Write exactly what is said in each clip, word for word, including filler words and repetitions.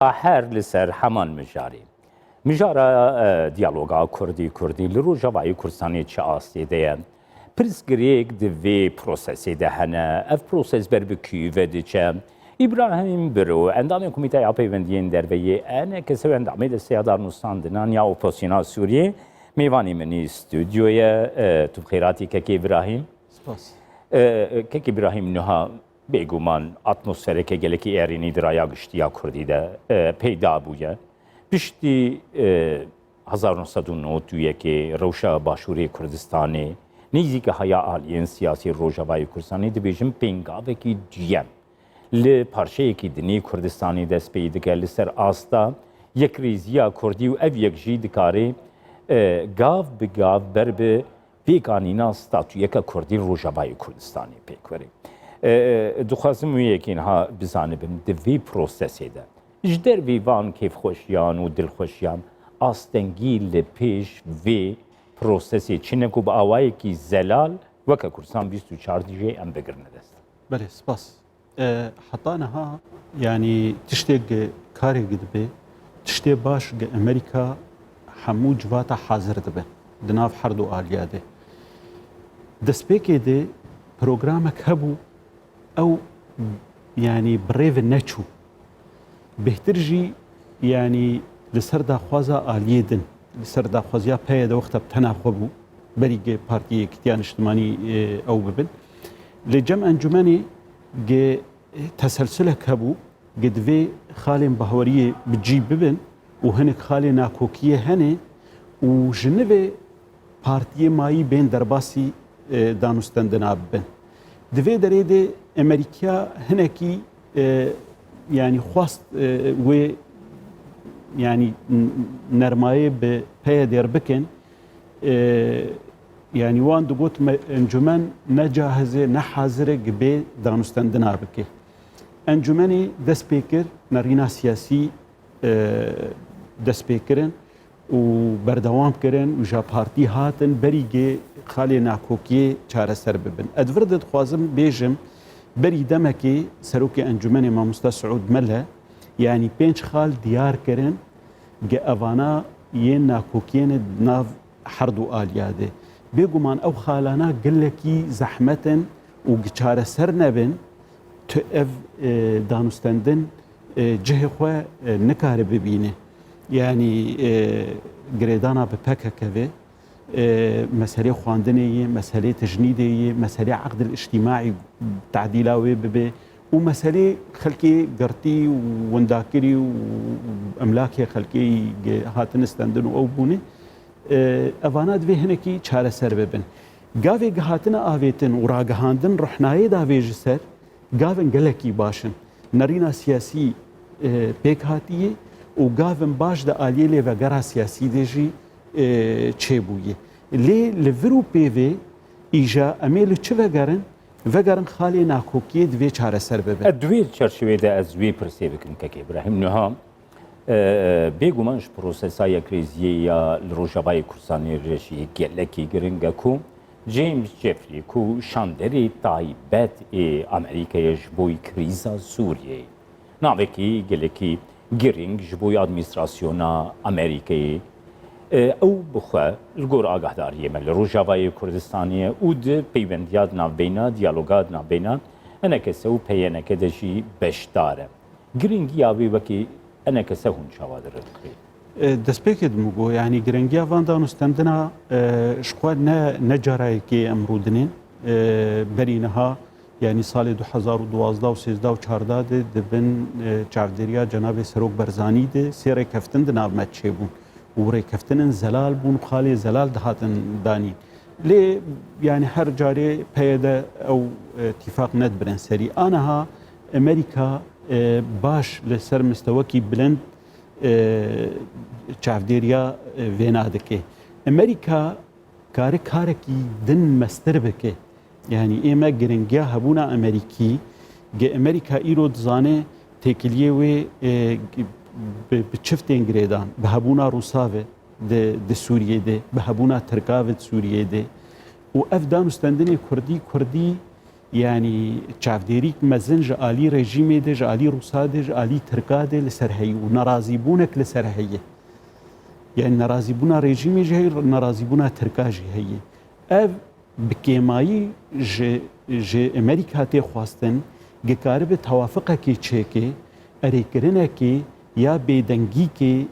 Her li ser heman mijarê. Mijara e, diyaloga Kurdî-Kurdî li Rojavayê Kurdistanê çi astê de ye? Pirsgirêk di vê prosesê de hene. Ev proses ber bi kî ve diçe? Îbrahîm Biro, endamê Komîteya Peywendiyên Derve yê E N K S û endamê Desteya Darnûstandinan ya Opozisyona Sûriyê, mêvanê min î stûdyoyê ye. E, tu bi xêr hatî kekê Îbrahîm. Spas. E, kekê Îbrahîm, niha bêguman atmosfereke gelekî erênî di raya giştî ya Kurdî de, e, peyda bûye. Piştî, e, hezar neh sed û nod û yekê rewşa Başûrê Kurdistanê, nêzîkî heya aliyên siyasî Rojavayê Kurdistanê, dibêjin pêngavekî duyem li parçeyekî dinê Kurdistanê dest pê dike li ser asta yekrêziya Kurdî û ev yek jî dikare, e, gav bi gav ber bi pêkanîna statuyeke Kurdî li Rojavayê Kurdistanê pêk were. E, dixwazim wê yekê niha bizanibim, di vê prosesê de ji dervê van kêfxweşiyan û dilxweşiyan astengî li pêş vê prosesê çi ne ku bi awayekî zelal weke Kurdistan bîst û çar jê em bigirine dest. Belê, spas. E, heta niha, yanî tiştê gi karê gi dibe, tiştê baş gi Amerîka hemû civata hazir dibe di nav her du aliya de. Destpêkê de programek hebû, ew, yanî bi rê ve neçû. Bêhtir jî, yanî li ser daxwaza aliyê din, li ser daxwaziya P Y D wexta bi tena xwe bû, berî ge Partiya Yekîtiya Niştimanî, e, ew bibin. Li cem encûmenê ge teselsulek hebû, ge divê xalên baweriyê bi cî bibin û hinek xalê nakokiyê hene û ji nivê partiyê mayî bên derbasî, e, danûstendina bibin. Di vê derê de Amerîkiya hinekî, e, yanî xwest, e, wê, yanî n-, nermayê bi P Y D re bikin. E, yanî wan digot me encûmen ne cahiz e, ne hazir e gi bê danûstendina bike. Encûmenê dest pê kir, nerîna siyasî, e, dest pê kirin û berdewam kirin û ja partî hatin berî gê xalê nakokiyê çareser bibin. Ez vir de dixwazim bêjim, berî demekê serokê encûmenê mamoste Siûd Mele, yanî pênc xal diyar kirin, ge evana yên nakokiyê ne di nav her du aliya de. Bêguman ew xalana gelekî zehmet in û gi çareser nebin, tu ev, e, danûstendin, e, cihê xwe, e, nikare bibîne. Yanî, e, girêdana bi P K K ve, e, meselê xwendinê yê, meselê tecnîdê yê, meselê eqdil îctîmaî tadîla wê bibe û meselê xelkê girtî û windakirî û emlakê xelkê yî ge-, hatine stendin û ew bûne, e, evana divê hinekî çareser bibin. Gavê gihatine avêtin û ragihandin ruhnayê davê ji ser, gavin gelekî baş in. Nerîna siyasî, e, pêk hatiye û gavin baş di aliyê lêvegera siyasî de jî, e, çêbûye. Lê li vir û pêvê îja em ê li çi vegerin? Vegerin xalê nakokiyê divê çareser bibe. E, di wê çerçevê de ez wê pirsê bikim kekê Îbrahîm. Niha, e, bêguman ji prosesa yekrêziyê ya li Rojavayê Kurdistanê re jî gelekî giring e ku James Jeffrey ku şanderê taybet ê Amerîkayê ji bo krîza Sûriyeyê, navekî gelekî giring ji bo administrasyona Amerîkayê, e, ew bi xwe li gor agahdariyê me li Rojavayê Kurdistanê ye û di peywendiya di navbeyna, diyaloga di navbeyna E N K S û P Y N K de jî beşdar e. Giringiya wê wekî E N K S hûn çawa dirin? E, destpêkê din min got, yanî giringiya van danûstendina, e, ji xwe ne, ne cara yekê em rûdinên. E, berî niha, yanî salê du hezar û duwazdeh û sêzdeh û çardeh de di bin, e, çavdêriya Cenabê Serok Barzanî de sê rêkeftin di nav me çêbûn û rêkeftinên zelal bûn, xalê zelal dihatin danîn. Lê, yanî her carê P Y D ew, e, tîfaq nedibirin serî. Aniha Amerîka, e, baş li ser mistewekî bilind, e, çavdêriya, e, vêna dike. Amerîka kare karekî din mestir bike. Yanî ê me giringiya hebûna Amerîkî, ge Amerîka îro dizane têkiliyê wê, e, bi, bi çiftên girêdan, bi hebûna Rûsa ve di, di Sûriyê de, bi hebûna Tirka ve di Sûriyê de û ev danûstendinê Kurdî, Kurdî yanî çavdêrîk mezin ji alî rejîmê de, ji alî Rûsa de, ji alî Tirka de li ser heye û nerazîbûnek li ser heye. Yanî nerazîbûna rejîmê jî heye, nerazîbûna Tirka jî heye. Ev bi kêmayî ji, ji Amerîka tê xwestin, gi karibe tewafiqekê çêke, erêkirinekê ya bêdengîkê,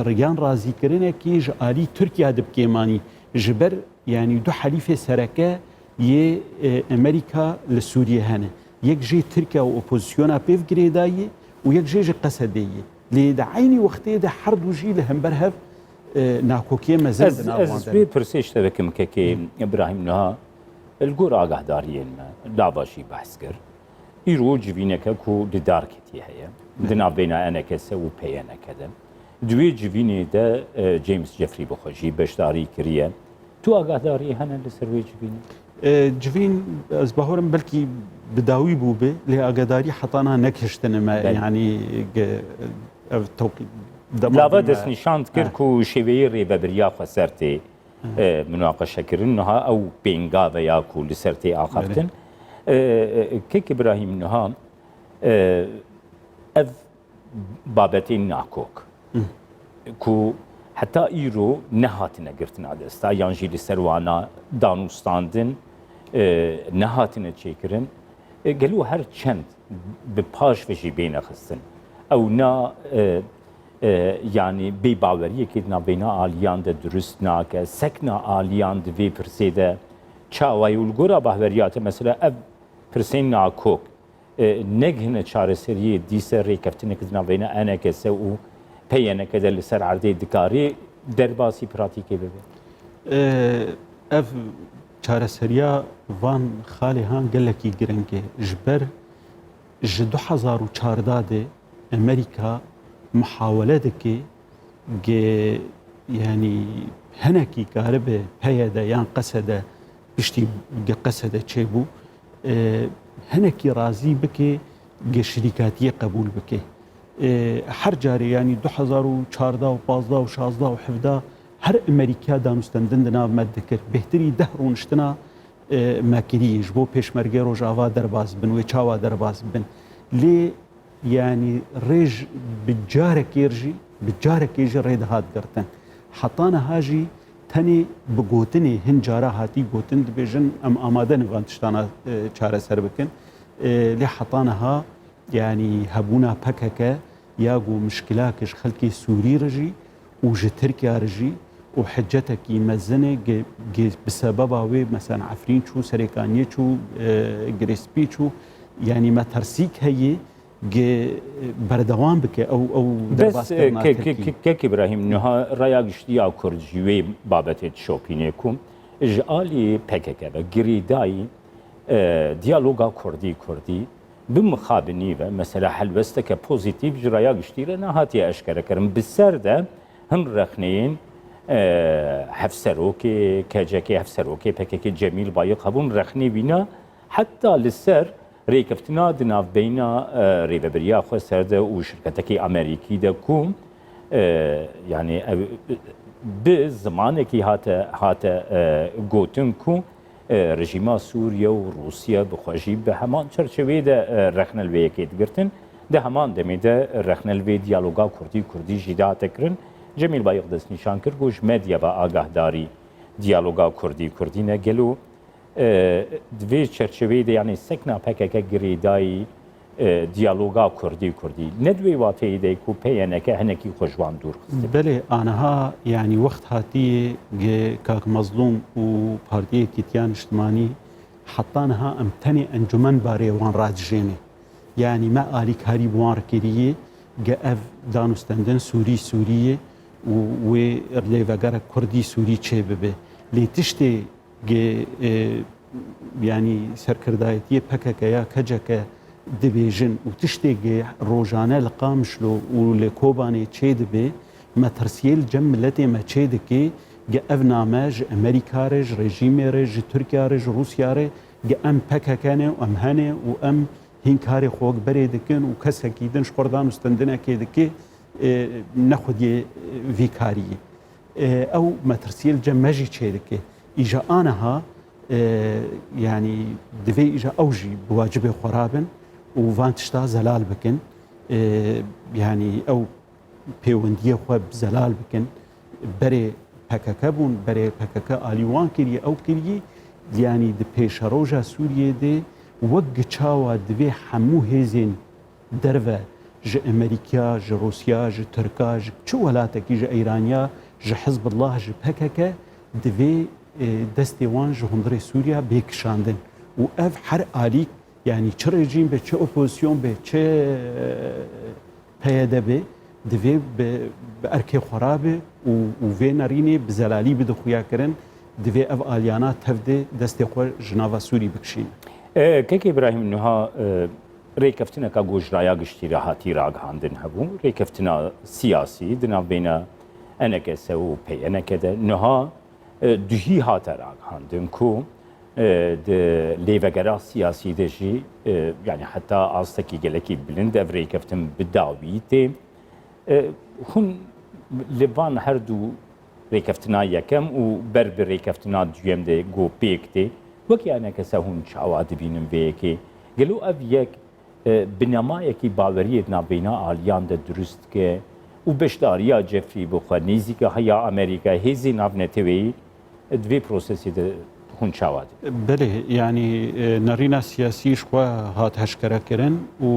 e, yan razîkirinekê ji alî Tirkiya de bi kêmanî, ji ber, yanî du helîfê sereke yê, e, Amerîka li Sûriyê hene. Yek jê Tirkiye û opozisyona pêv girêdayî û yek jê ji Qesedê yê. Lê di eynî wextê de her du jî li hember hev, e, nakokiyê mezin di Ez, nav wan ez de vê ne. Pirsê ji te bikim kekê Hı. Îbrahîm Nuha, li gor agahdariyên me, lava jî behs kir. Îro civîneke ku di dar ketî heye. Hı. Di navbeyna E N K S û P Y N K de. Di wê civînê de, e, James Jeffrey bi xwe jî beşdarî kiriye. Tu agahdariyê hene li ser wê civînê? E, civîn, ez bawerim belkî bi dawî bûbe, lê agadarî heta niha nekiştine me, Belê. yanî ge-, ev tewqî-, dema Lava bî me. destnîşan dikir Ha. ku şêweyê rêvebiriya xweser tê, Ha. e, munaqeşekirin. Niha ew pêngave ya ku li ser tê axaftin. Belê. E, e, Kek Îbrahîm, niha, e, ev babetên nakok Hı. ku heta îro nehatine girtina desta yan jî li ser wana danûstandin, e, nehatine çêkirin. E, gelo her çend bi paş ve jî bêne xistin, ew na, e, e, yanî bêbaweriyekê di navbeyna aliyan de dirust nake, sekna aliyan di vê pirsê de çawa ye û li gora bahweriya te mesela ev pirsên nakok, e, negihine çareseriyê, dîse rêkeftinek di navbeyna E N K S û P Y N K de li ser erdê dikare derbasî pratîkê bibe? E, ev çareseriya van xalê han gelekî giring e. Ji ber ji du hezar û çardeh de Amerîka muhawele dike ge, yanî hinekî karibe P Y D yan Qesede, piştî ge Qesede çêbû, e, hinekî razî bike ge şirîkatiyê qebûl bike. E, her carê, yanî du hezar û çardeh û pazdeh û şazdeh û hevdeh her Amerîka danûstendin di nav me dikir. Bêhtirî deh rûniştina, e, me kiriye. Ji bo pêşmergê Rojava derbas bin, wê çawa derbas bin. Lê yanî rêj bi carekê jî, bi carekê jî rê dihat girtin. Heta niha jî tenê bi gotinê hin cara hatî gotin, dibêjin em amade ne van tiştana, e, çareser bikin. E, lê heta niha, yanî hebûna P K K ya ku mişkilak ji xelkê Sûrî re jî û ji Tirkiye re jî û hicetekî mezin e, ge-, ge-, bi sebeba wê, mesela Efrîn çû, Serêkaniyê çû, e, Girêspî çû, yanî metirsîk heye, ge-, berdewam bike ew, ew Bes, e, derbas kirina ke-, ke-, Tirkî. ke-, Kek Îbrahîm, niha raya giştî ya Kurd ji wê babetê dişopîne ku ji alî P K K ve girêdayî, e, diyaloga Kurdî-Kurdî bi mixabinî ve, mesela helwesteke pozîtîf ji raya giştî re nehatiye eşkerekirin. Bi ser de hin rexneyên, e, hevserokê K C K, hevserokê P K K Cemîl Bayik hebûn, rexnê wîna heta li ser rêkeftina di navbeyna, e, rêvebiriya xweser de û şirketekî Amerîkî de ku, e, yanî ev bi zimanekî hate, hate, e, gotin ku, e, rejîma Sûriye û Rûsiye bi xwe jî bi heman çerçeveyê de, e, rexne li vê yekê digirtin. Di heman demê de rexne li vê diyaloga Kurdî-Kurdî jî dihate kirin. Cemîl Bayik destnîşan kir ku ji medya ve agahdarî diyaloga Kurdî-Kurdî ne. Gelo, e, di vê çerçeveyê de, yanî sekna P K K girêdayî, e, diyaloga Kurdî-Kurdî ne di wê wateyê de ku P Y N K hinekî xwe ji wan dûr xistibû? Belê, aniha, yanî wext hatiye ge Kak Mezlûm û Partiyê Yekîtiya Niştimanî heta niha em tenê encûmen barê wan radijêne. Yanî me alîkarî bi wan re kiriye ge ev danûstendin Sûrî Sûrî ye û wê lêvegere Kurdî Sûrî çêbibe. Lê tiştê ge, e, yanî serkirdayetiyê P K K ya K C K dibêjin û tiştê ge rojane li Qamişlo û li Kobanê çêdibe, metirsiyê li cem miletê me çêdike, ge ev name ji Amerîka re, ji rejîmê re, ji Tirkiye re, ji Rûsya re, ge em P K K ne û em hene û em hîn karê xwe wek berê dikin û kesekî din ji xwe re danûstendinekê dike, e, ne xwediyê, e, vî karî ye. E, ew metirsiyê li cem me jî çêdike. Îja aniha, e, yanî divê îja ew jî bi wacibê xwe rabin û van tişta zelal bikin. E, yanî ew pêwendiyê xwe zelal bikin. Berê P K K bûn, berê P K K alî wan kiriye, ew kiriye. Yanî di pêşeroja Sûriyê de wek giçawa divê hemû hêzên derve, ji Emerîkya, ji Rûsya, ji Tirka, ji çi welatekî, ji Eyraniya, ji Hizbullah, ji P K K, divê, e, destê wan ji hundirê Sûriya bê kişandin. Û ev her alî, yanî çi rejîm be, çi opozisyon be, çi, e, P Y D be, divê bi, bi erkê xwe rabe û, û vê nerînê bi zelalî bide xuyakirin, divê ev aliyana tev de destê xwe ji nava Sûrî bikişîne. E, Kek Îbrahîm, niha, e, rêkeftineka ku ji raya giştî re hatî ragihandin hebû, rêkeftina siyasî di navbeyna E N K S û P Y N K de. Niha, e, duhî hate ragihandin ku, e, di lêvegera siyasî de jî, e, yanî heta astekî gelekî bilind ev rêkeftin bi dawî tê. E, hûn li van her du rêkeftina yekem û ber bi rêkeftina duyem de ku pêk tê, wekî E N K S hûn çawa dibînin vê yekê? Gelo ev yek, e, binemayekî baweriyê di navbeyna aliyan de dirust dike û beşdariya Jeffrey bi xwe nêzîka heya Amerîka, hêzên navneteweyî di vê prosesê de hûn çawa dibînin? Belê, yanî, e, nerîna siyasî ji xwe hat eşkerekirin û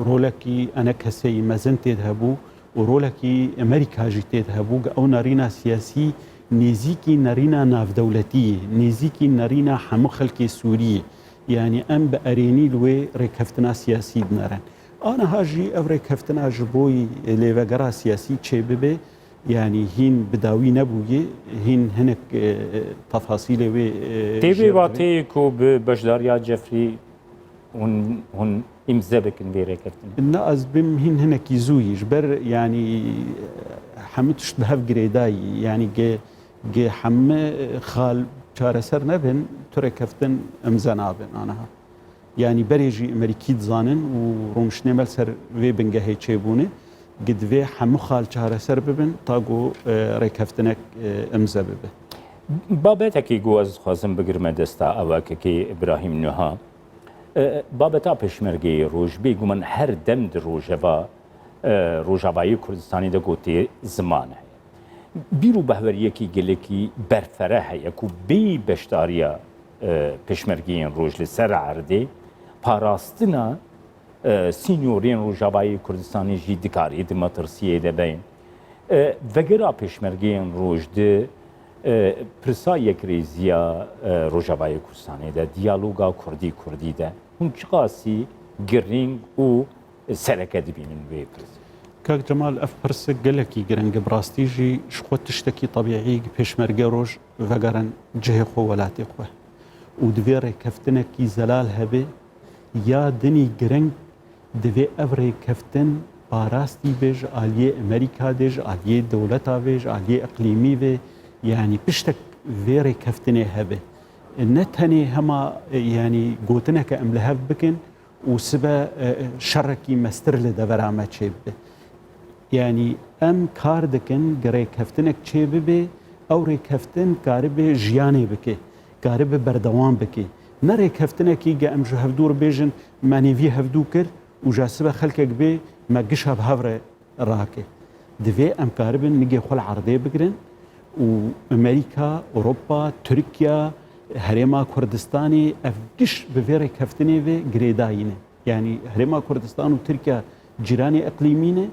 rolekî E N K S'ê mezin tê de hebû û rolekî Amerîka jî tê de hebû. Ew nerîna siyasî nêzîkî nerîna navdewletî ye, nêzîkî nerîna hemû xelkê Sûrî ye. Yanî em bi erênî li wê rêkeftina siyasî dinerin. Aniha jî ev rêkeftina ji bo lêvegera siyasî çêbibe, yanî hîn bi dawî nebûye, hîn hinek, e, tefasîlê wê, e, Tê jê vê re wateyê ku bi beşdariya Jeffrey hûn, hûn îmze bikin vê rêkeftinê? Na, ez bim hîn hinekî zû yî. Ji ber, yanî, hemû tişt bi hev girêdayî. Yanî ge, ge hemû xal çareser nebin, tu rêkeftin îmze nabin aniha. Yanî berê jî Amerîkî dizanin û rûniştinê me li ser vê bingehê çêbûne, gi divê hemû xal çareser bibin, ta ku, e, rêkeftinek, e, îmze bibe. Babetekî ku ez dixwazim bigirme desta ew e, Kekê Îbrahîm, niha, e, babeta Pêşmergeyê Roj, bêguman her dem di rojeva, e, Rojavayê Kurdistanê de ku tê ziman heye. Bîr û bahweriyekî gelekî berfere heye ku bê beşdariya, e, Pêşmergeyên Roj li ser erdê parastina, e, sînyorên Rojavayê Kurdistanê jî dikarî di metirsiyê de be. E, vegera Pêşmergeyên Roj di, e, pirsa yekrêziya, e, Rojavayê Kurdistanê de, diyaloga Kurdî-Kurdî de hûn çiqasî girîng û sereke dibînin wê pirsê? Kak Cemal, ev pirsek gelekî giring e. Bi rastî jî ji xwe tiştekî tebîî, Pêşmerge Roj vegerin cihê xwe, welatê xwe. Û divê rêkeftinekî zelal hebe, ya dinî giring, divê ev rêkeftin parastî be ji aliyê Amerîka de, ji aliyê dewleta ve, ji aliyê iqlîmî ve, yanî piştek vê rêkeftinê hebe. Ne tenê hema, e, yanî gotineke em li hev bikin û sibe, e, şerekî mestir li devera me çêbibe. Yanî em kar dikin, gi rêkeftinek çêbibe, ew rêkeftin karibe jiyanê bike, karibe berdewam bike. Ne rêkeftinekî ge em ji hevdû re bêjin, me nêvî hevdû kir û ja sibe xelkek bê me gişa bi hev re rake. Divê em karibin nigê xwe li erdê bigirin û Amerîka, Ewropa, Tirkiye, Herêma Kurdistanê ev giş bi vê rêkeftinê ve girêdayî ne. Yanî Herêma Kurdistan û Tirkiye cîranê iqlîmî ne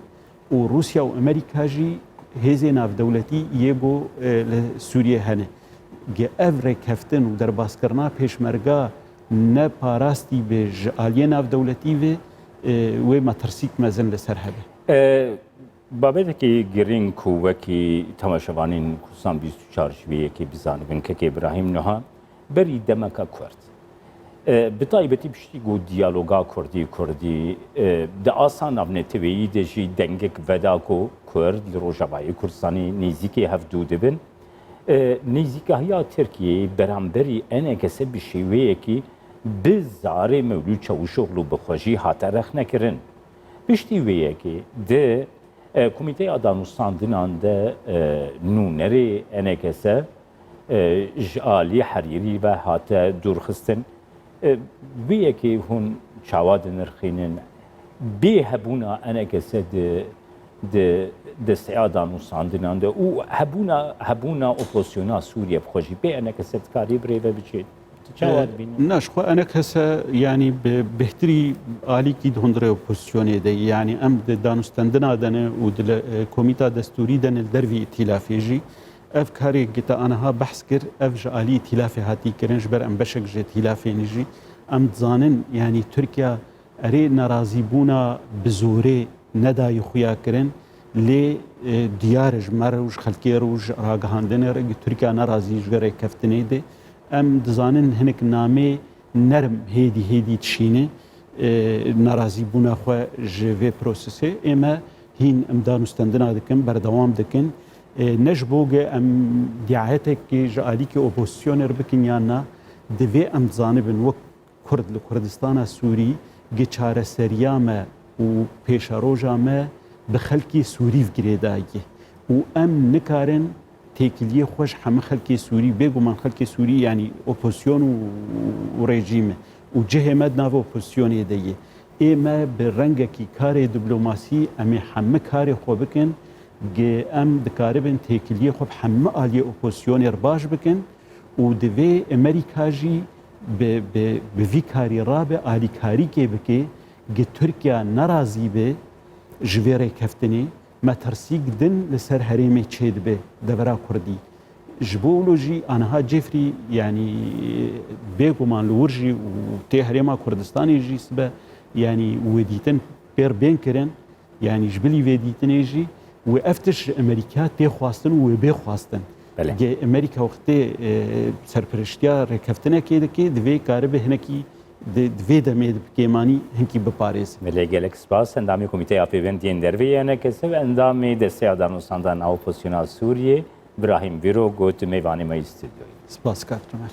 û Rûsya û Amerîka jî hêzê navdewletî yê ku, e, li Sûriyê hene. Ge ev rêkeftin û derbaskirina pêşmerga ne parastî be ji aliyê navdewletî ve, e, wê metirsîk mezin li ser hebe. E, Babetekî girîng ku wekî temaşevanên Kurdistan bîst û çar ji vê yekê bizanibin, Kekê Îbrahîm, niha berî demeka kurt, e, bi taybetî piştî ku diyaloga Kurdî-Kurdî, e, di asa navneteweyî de jî dengek veda ku Kurd li Rojavayê Kurdistanê nêzîkê hevdû dibin, e, nêzîkahiya Tirkiyeyê beramberî E N K S bi şêweyekî bi zarê Mewlûd Çavuşoglu bi xwe jî hate rexnekirin. Piştî vê yekê di, e, Komîteya Danûstandinan de, e, nûnerê E N K S, e, ji alî Herîrî ve hate dûrxistin. E, Vê yekê hûn çawa dinirxînin? Bê hebûna E N K S di, di desteya danûstandinan de û hebûna, hebûna opozisyona Sûriye bi xwe jî bê E N K S dikarî bi rê ve biçê? Tu çawa dibînî? Na, ji xwe E N K S yanî bi bêhtirî alîkî di hundirê opozisyonê de ye. Yanî em di danûstendina de ne û di le-, e, komîta destûrî de ne li dervî îtîlafê jî. Ev karê ku te aniha behs kir, ev ji alî îtîlafê hatî kirin, ji ber em beşek ji îtîlafê ne jî. Em dizanin, yanî Tirkiye erê nerazîbûna bi zorê nedayî xuya kirin, lê, e, diyar e ji me re û ji xelkê re û ji ragihandinê re ku Tirkiye nerazî ji vê rêkeftinê de. Em dizanin hinek namê nerm hêdî hêdî dişîne, e, nerazîbûna xwe ji vê prosesê. Ê me hîn em danûstendina dikin, berdewam dikin. E, ne ji bo ge em diayetekê ji alîkê opozisyonê re bikin yan na, divê em dizanibin wek Kurd li Kurdistana Sûrî gi çareseriya me û pêşeroja me bi xelkê Sûrî ve girêdayî ye û em nikarin têkiliyê xwe ji hemî xelkê Sûrî, bêguman xelkê Sûrî, yanî opozisyon û, û rejîm e û cihê me di nav opozisyonê de ye. Ê me bi rengekî karê diplomasî em ê hemî karê xwe bikin, gi em dikaribin têkiliyê xwe bi hemî aliyê opozisyonê re baş bikin û divê Amerîka jî bi, bi, bi vî karî rabe alîkarîkê bike, gi Tirkiye nerazî be ji vê rêkeftinê. Metirsîk din li ser herêmê çêdibe devera Kurdî. Ji bo wilo jî aniha Cefrî, yanî bêguman li wir jî û tê Herêma Kurdistanê jî sibe, yanî wê dîtin pêr bên kirin, yanî ji bilî vê dîtinê jî wê ev tişt ji Amerîka tê xwestin û wê bê xwestin. Belê. Ge Amerîka wextê, e, serperiştiya rêkeftinekê dike, divê karibe hinekî di, di vê demê de bi kêmanî hinkî biparêze. Belê, gelek spas. Endamê Komîteya Pêvendiyên Derve yê E N K S û endamê Desteya Danûstandana Opozisyona Sûriyê, Birahîm Vîro, got mêvanê me yî stûdyoyê. Spas, kak Cemal.